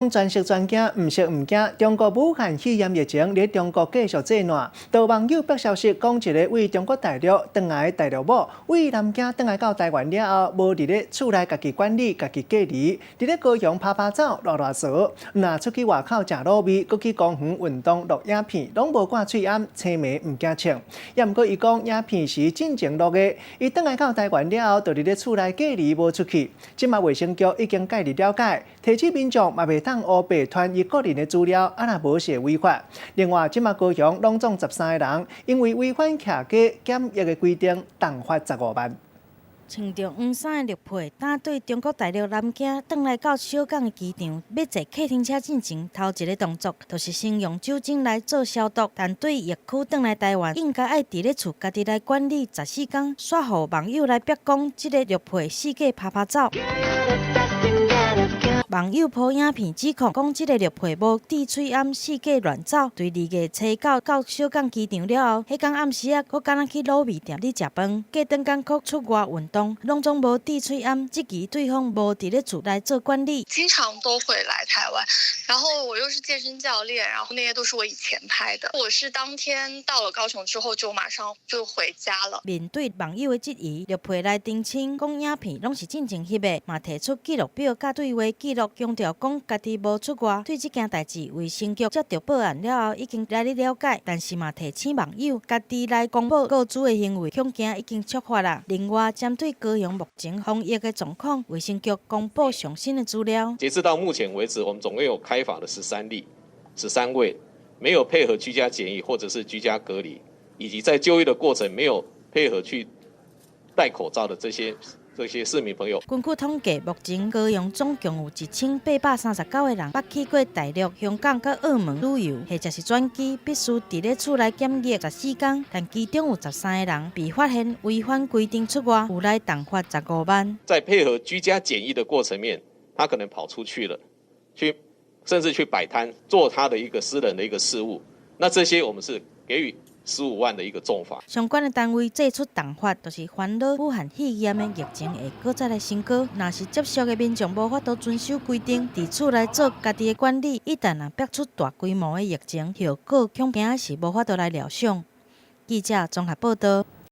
全食全驚，毋食毋驚。中國武漢肺炎疫情佇中國繼續製爛，就網友爆消息講，一个對中國大陸轉來的大陸某，對南京轉來到台灣了後，無佇咧厝內家己管理、家己隔離，佇咧高雄趴趴走、賴賴趖，若出去外口食滷味，閣去公園運動、錄影片，攏無掛喙罨，青暝毋驚穿。也毋過伊講影片是進前錄的，伊轉來到台灣了後，就佇咧厝內隔離無出去。這馬衛生局已經介入了解，提醒民眾嘛袂當烏白傳伊個人的資料，啊若無是會違法。另外，這馬高雄攏總13個人，因為違反徛家檢疫的規定，重罰15萬。穿著黃衫的陸配，搭對中國大陸南京轉來到小港的機場，欲坐客廳車進前，頭一个動作就是先用酒精來做消毒。但對疫區轉來台灣，應該愛佇咧厝家己來管理14工，煞予網友來逼講，這个陸配四界趴趴走。網友 po 影片指控，講這个陸配無戴喙罨，四界亂走。對2月初9到小港機場了後，彼工暗時仔，閣敢若去滷味店咧食飯，隔轉工閣出外運動，攏總無戴喙罨，質疑對方無佇咧厝內做管理。經常都會來台灣，然後我又是健身教練，然後那些都是我以前拍的。我是當天到了高雄之後就馬上就回家了。面對網友的質疑，陸配來澄清，講影片攏是進前翕的，嘛提出記錄表佮對話記錄，強調講家己無出外。對這件代誌，衛生局接著報案了後，已經來咧了解，但是嘛提醒網友，家己來公布個資的行為，恐驚已經觸法啦。另外，針對高雄目前防疫的狀況，衛生局公布上新的資料。截至到目前為止，我們總共有開罰了13例，13位沒有配合居家檢疫或者是居家隔離，以及在就醫的過程沒有配合去戴口罩的這些市民朋友。根據統計，目前高雄總共有1839個人捌去過大陸、香港佮澳門旅遊，或者是轉機，必須佇咧厝內檢疫14工。但其中有13個人被發現違反規定出外，有來重罰15萬。在配合居家檢疫的過程面，他可能跑出去了，去甚至去擺攤做他的一個私人的一個事務，那這些我們是給予15萬的一個重罰。相關的單位祭出重罰，就是煩惱武漢肺炎的疫情會閣再來升高。若是接觸的民眾無法度遵守規定，佇厝內做家己的管理，一旦若爆出大規模的疫情，後果恐驚是無法度來料想。記者綜合報道。